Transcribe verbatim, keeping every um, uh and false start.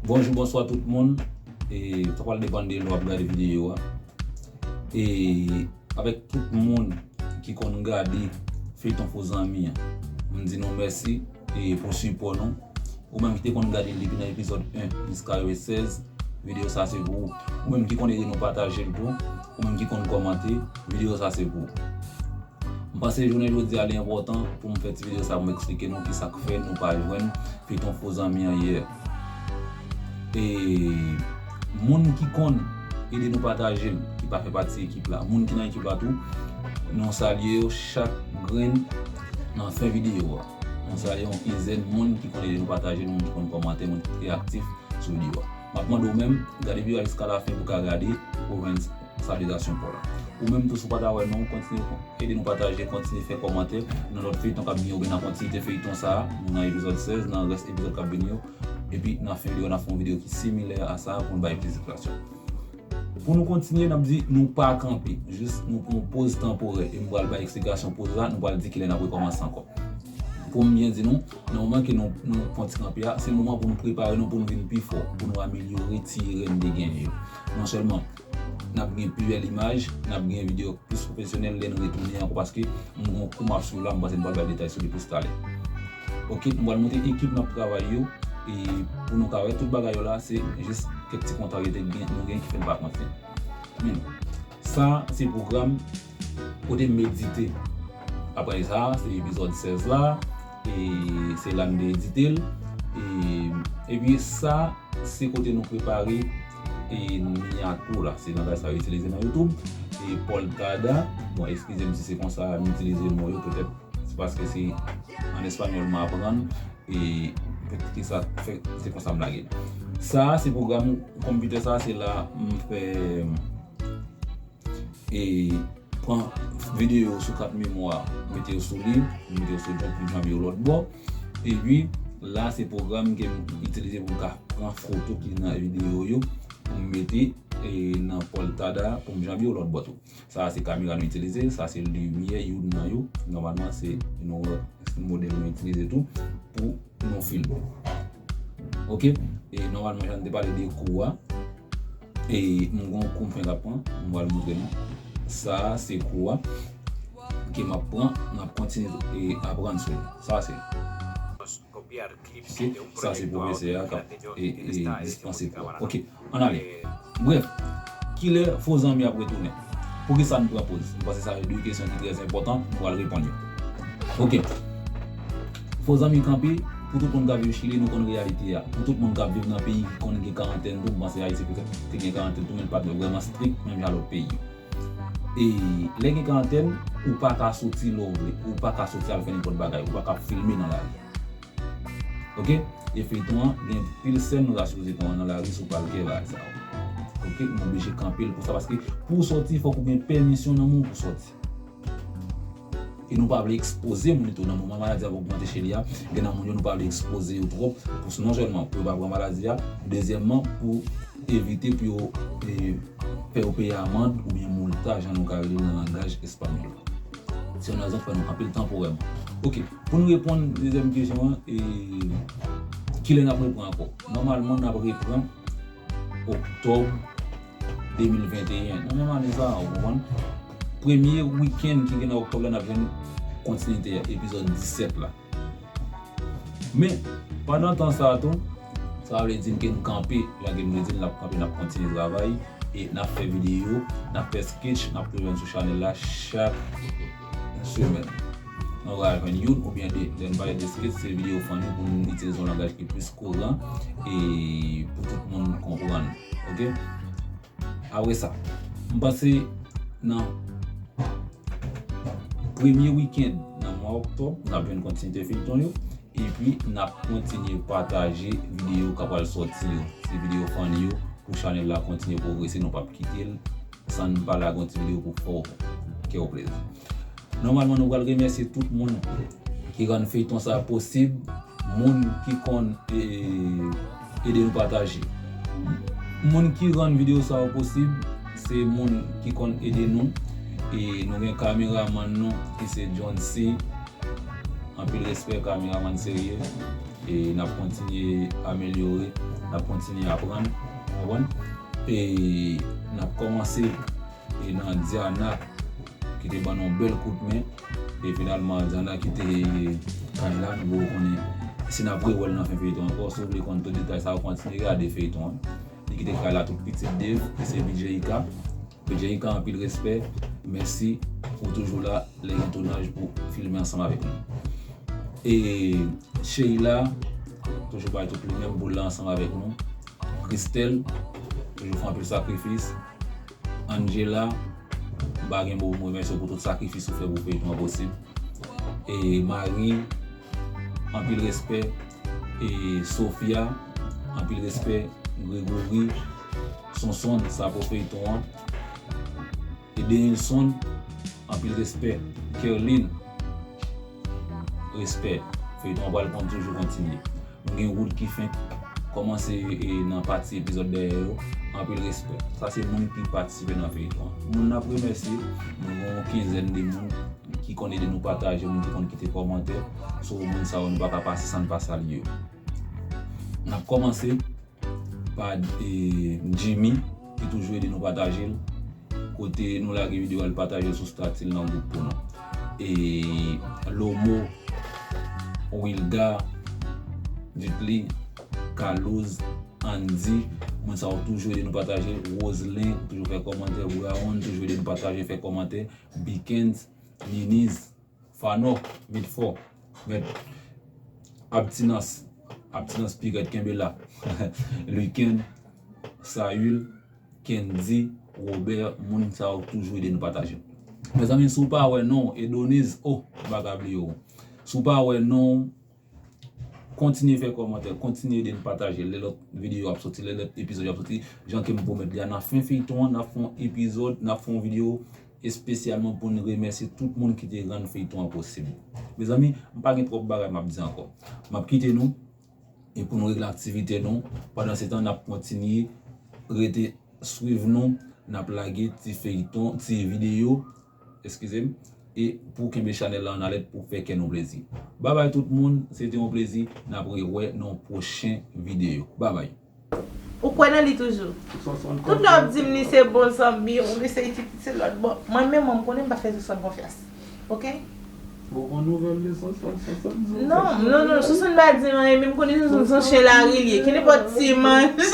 Bonjou, bonswa tout moun. E sa pral depann de lè w ap gade videyo a. E avèk tout moun ki konn gade feyton Fo Zanmi an, m di nou mèsi e pou sipò nou. Ou menm ki te konn gade l depi nan epizòd en jiska epizòd sèz, videyo sa se pou ou. Ou menm ki konn ede nou pataje l tou, ou menm ki konn kòmante, videyo sa se pou ou. M panse jounen jodi a li enpòtan pou m fè ti videyo sa pou m eksplike nou kisa k fè nou pa jwenn feyton Fo Zanmi an yè. E moun ki konn ede nou pataje l, ki pa fè pati ekip la, moun ki nan ekip la tou, nou salye yo chak grenn nan fen videyo a. Nou salye yon kenzèn moun ki konn ede nou pataje l, moun ki konn kòmante, moun ki trè aktif sou videyo a. M ap mande w menm, gade videyo a jiska lafen pou w ka gade, pou w jwenn salyasyon pa w la. Ou menm tou, si w pa ta wè nou, kontinye ede nou pataje, kontinye fè kòmantè nan lòt feyton k ap vini, oubyen nan kontinite feyton sa a, nou nan epizòd sèz, nan rès epizòd k ap vini yo. Epi nan fen videyo, n ap fè yon videyo ki similè a sa a pou nou bay plis esplikasyon. Pou nou kontinye, n ap di nou pa kanpe, jis nou pran yon poz tanporè. E m pral bay eksplikasyon poz la, nou pral di kilè n ap rekòmanse ankò. Pou m byen di nou, nan moman ke nou, nou pran ti kanpe a, se moman pou nou prepare nou pou nou vin pi fò, pou nou amelyore ti erè n te genyen yo. Non sèlman n ap gen pi bèl imaj, n ap gen videyo plis pwofesyonèl lè n retounen ankò, paske m gen yon kou m ap swiv la, m panse m pral bay detay sou li plis talè. Oke, m pral montre ekip n ap travay yo, e pou nou ka wè tout bagay yo la, se jis kèk ti kontrarye te gen, nou gen ki fè n pa kontinye. Men, sa se pwogram kote m edite. Apre sa, se epizòd sèz la, e se la m te edite l. E, epi sa, se kote nou prepare e minyati la. Se langaj sa yo itilize nan YouTube. E Portada, bon, eskize m si se konsa m itilize mo yo, petèt se paske se an espanyòl m aprann, e petèt ke sa fè se konsa m lage l. Sa, se pwogram konpitè sa, se la m fè e pran videyo sou kat memwa, mete yo sou li, mete yo sou dwèt pou m janbe yo lòt bò. Epi la, se pwogram ke m itilize pou m ka pran foto ki nan videyo yo, pou m mete e nan Portada pou m janbe yo lòt bò tou. Sa a se kamera nou itilize, sa se limyè youn nan yo. Nòmalman, se yon lòt modèl nou itilize tou pou nou filme. Oke? E nòmalman, jan n te pale de kou a, e m gen yon kou m fenk ap pran, m pral montre nou. Sa a se kou a ke m ap pran, m ap kontinye e aprann sou li. Sa se. Oke, sa se pwofesè a k ap e, e, dispanse kou a. Oke, ann ale. Brèf, kilè Fo Zanmi ap retounen? Poukisa n pran poz? M panse sa se de kesyon ki trè enpòtan, m pral reponn yo. Oke. Fo Zanmi kanpe, pou tout moun k ap viv Chili, nou konn reyalite a. Pou tout moun k ap viv nan peyi ki konn gen karantèn tou, m panse Ayiti petèt te gen karantèn tou, men l pa t vrèman strik, menm jan lòt peyi yo. E lè gen karantèn, ou pa ka soti lè w vle, ou pa ka soti al fè nenpòt bagay, ou pa ka filme nan lari. Oke? E feyton an, gen pil sèn nou ta sipoze pran nan lari si w pral kè bagay sa yo. Oke? Nou oblije kanpe l pou sa, paske pou w sòti, fòk ou gen pèmisyon nan men w pou w sòti. E nou pa vle ekspoze moun tou. Nan moman maladi a ap ogmante Chili a, gen nan moun yo nou pa vle ekspoze yo twòp, pou non sèlman pou yo pa pran maladi a, dezyèmman, pou evite pou yo e, fè yo peye amann oubyen moultaj, jan nou ka rele l nan langaj espanyòl. Se yon rezon k fè nou kanpe l tanporèman. Oke, pou nou reponn dezyèm kesyon an, e, kilè n ap reprann ankò? Nòmalman, n ap reprann oktòb de mil venteyen, nan menm ane sa a, ou konprann? Premye wikenn ki gen nan oktòb la, n ap jwenn kontinite a, epizòd disèt la. Men, pandan tan sa a tou, sa vle di ke n kanpe, jan ke m te di n ap kanpe, n ap kontinye travay, e n ap fè videyo, n ap fè sketch, n ap tou jwenn sou chanèl la chak semèn. Nou va jwenn youn oubyen de. Lè n pale de sketch, se videyo funny pou n itilize yon langaj ki plis kouran e pou tout moun konprann. Oke? Apre sa, m panse nan premye wikenn nan mwa oktòb, n ap jwenn kontinite feyton yo, epi n ap kontinye pataje videyo k ap pral sòti yo. Se videyo funny yo, pou chanèl la kontinye pwogrese, nou p ap kite l san n pa lage yon ti videyo pou fè w kè w plezi. Nòmalman, nou pral remèsye tout moun ki rann feyton sa a posib, moun ki konn, e, ede nou pataje. Moun ki rann videyo sa yo posib, se moun ki konn ede nou. E nou gen kameramann nou, ki se John C. Anpil respè, kameramann serye. E n ap kontinye amelyore, n ap kontinye aprann, w konprann? E n ap kòmanse e nan Diana, ki te ban nou yon bèl kout men. E finalman, Diana kite kay la, nou poko konnen si n ap rewè l nan fen feyton ankò. Si w vle konn tout detay sa yo, kontinye gade feyton an. Li kite kay la tout pitit Dave, ki se B J I K. B J I K, anpil respè. Mèsi, ou toujou la lè gen tounaj pou filme ansanm avèk nou. E Sheila, toujou bay tout li menm boul la ansanm avèk nou. Christelle, toujou fè anpil sakrifis. Angela, m pa gen mo pou m remèsye w pou tout sakrifis ou fè pou feyton an posib. E Marie, anpil respè. E Sofia, anpil respè. Gregory, Sonson, sa pou feyton an. E Denilson, anpil respè. Kerline, respè. Feyton an pral konn toujou kontinye. Nou gen Wood ki fenk kòmanse e nan pati epizòd dèyè yo. Anpil respè. Sa se moun ki patisipe nan feyton an. Moun n ap remèsye, nou gen yon kenzèn de moun ki konn ede nou pataje, moun ki konn kite kòmantè. So, moun sa yo, nou pa ka pase san n pa salye yo. N ap kòmanse pa e, Jimmy, ki toujou ede nou pataje l. Kote nou lage videyo a, l pataje l sou stati l nan gwoup pou nou. E Lomo, Wilga, Dutli, Carlos, Andy, moun sa yo toujou ede nou pataje. Roselyn, toujou fè kòmantè. Brown, toujou ede nou pataje, fè kòmantè. Bikens, Niniz, Fano, Mitfò, Mèt Abtinans, Abtinans Pirèt, kenbe la. Liken, Sayil, Kendy, Robert, moun sa yo toujou ede nou pataje. Mezanmi, si w pa wè non, Edoniz, oh, m pa ka bliye w. Si w pa wè non, kontinye fè kòmantè, kontinye ede n pataje. Lè lòt videyo ap soti, lè lòt epizòd yo ap soti, jan ke m pwomèt li a, nan fen feyton an, n ap fè yon epizòd, n ap fè yon videyo espesyalman pou n remèsye tout moun ki te rann feyton an posib. Mezanmi, m pa gen twòp bagay m ap di ankò. M ap kite nou e pou nou regle aktivite nou. Pandan se tan, n ap kontinye rete swiv nou, n ap lage ti feyton, ti videyo, eskize m, e pou kenbe chanèl la an alèt pou fè kè nou plezi. Babay tout moun, se te yon plezi, n ap rewè nan yon pwochen videyo. Babay. Ou kwè nan li toujou? Tout lè w ap di m li se bon zanmi w, li se iti, se lòt bò. Mwen menm, mwen, m konnen m pa fè Sonson konfyans. Oke? Bon, bon nouvèl de Sonson, Sonson di w. Non, non, non, Sonson pa di m anyen, men m konnen Sonson se yon chen lari li ye. Ki nenpòt ti manje,